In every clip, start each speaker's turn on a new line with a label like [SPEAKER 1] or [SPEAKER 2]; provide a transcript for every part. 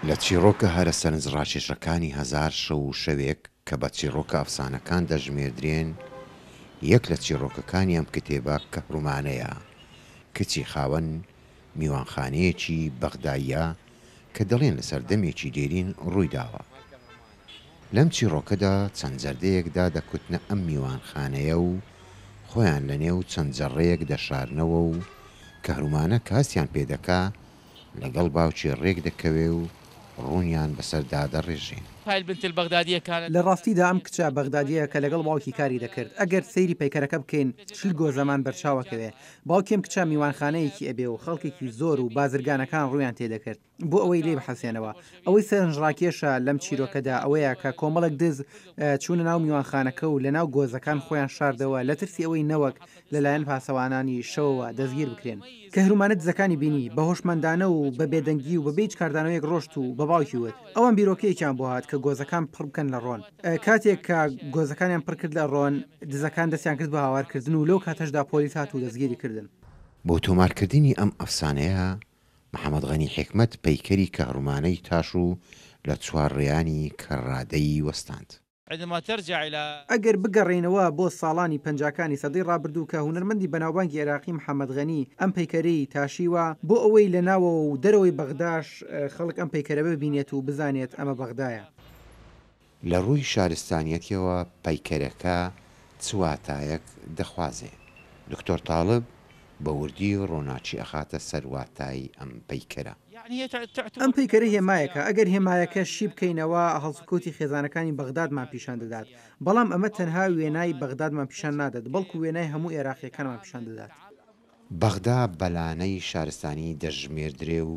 [SPEAKER 1] لە چیڕۆکە هەرە سەرنجڕاکێشەکانی هەزار شەو و شەوێک کە بە چیڕۆکە ئەفسانەکان دەژمێردرێن، یەک لە چیڕۆکەکانی ئەم کتێبە کەهرومانەیە، کچی خاوەن میوانخانەیەکی بەغداییە کە دەڵێن لە سەردەمێکی دێرین ڕوویداوە. لەم چیڕۆکەدا چەند جەردەیەک دادەکوتنە ئەم میوانخانەیە و خۆیان لە نێو چەند جەڕەیەک دەشارنەوە و کەهرومانە کە هەستیان پێدەکا لەگەڵ باوکی ڕێک دەکەوێ و ڕوونیان بەسەر دادەڕێژێ.
[SPEAKER 2] لە ڕاستیدا ئەم کچە بەغدادییە کە لەگەڵ باوکی کاری دەکرد، ئەگەر سەیری پەیکەرەکە بکەین چل گۆزەمان بەرچاوەکەوێ، باوکی ئەم کچە میوانخانەیەکی ئەبێ و خەڵکێکی زۆر و بازرگانەکان ڕوویان تێدەکرد بۆ ئەوەی لێی بحەسێنەوە. ئەوەی سەرنجڕاکێشە لەم چیرۆکەدا ئەوەیە کە کۆمەڵێک دز چوونە ناو میوانخانەکە و لەناو گۆزەکان خۆیان شاردەوە لە ترسی ئەوەی نەوەک لەلایەن پاسەوانانی شەوەوە دەستگیر بکرێن. کەهرومانە دزەکانی بینی، بە هۆشمەندانە و بە بێدەنگی و بەبێ هیچ کاردانەوەیەک ڕۆشت و بە باوکی وت. ئەوان بیرۆکەیەکیان بۆ هات کە گۆزەکان پڕ بکەن لە ڕۆن. کاتێک کە گۆزەکانیان پڕ کرد لە ڕۆن، دزەکان دەستیان کرد بە هاوارکردن و لەو کاتەشدا پۆلیس هات و دەستگیری کردن.
[SPEAKER 1] بۆ تۆمارکردنی ئەم ئەفسانەیە، محەمەد غەنی حیکمەت پەیکەری کەهرومانەی تاش و لە چوارڕێیانی کەڕادەی وەستاند.
[SPEAKER 2] ئەگەر بگەڕێینەوە بۆ ساڵانی پەنجاکانی سەدەی ڕابردوو کە هونەرمەندی بەناوبانگی عێراقی محەمەد غەنی ئەم پەیکەرەی تاشیوە بۆ ئەوەی لە ناوەوە و دەرەوەی بەغداش خەڵک ئەم پەیکەرە ببینێت و بزانێت ئەمە بەغدایە.
[SPEAKER 1] لە ڕووی شارستانیەتیەوە پەیکەرەکە چ واتایەک دەخوازێ؟ دکتۆر تاڵب بە وردی ڕۆناکی ئەخاتە سەر واتای ئەم پەیکەرە.
[SPEAKER 2] ئەم پەیکەرە هێمایەکە، ئەگەر هێمایەکە شی بکەینەوە هەڵسوکەوتی خێزانەکانی بەغدادمان پیشان دەدات، بەڵام ئەمە تەنها وێنای بەغدادمان پیشان نادات، بەڵکو وێنای هەموو ئێراقییەکانمان پیشان دەدات.
[SPEAKER 1] بەغدا بە لانەی شارستانی دەژمێردرێ و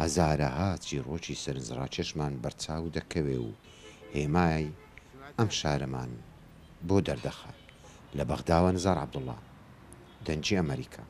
[SPEAKER 1] هەزارەها چیڕۆکی سەرنجڕاکێشمان بەرچاو دەکەوێ و هێمای ئەم شارەمان بۆ دەردەخا. لە بەغداوە نزار عەبدوڵڵا، دەنگی ئەمەریکا.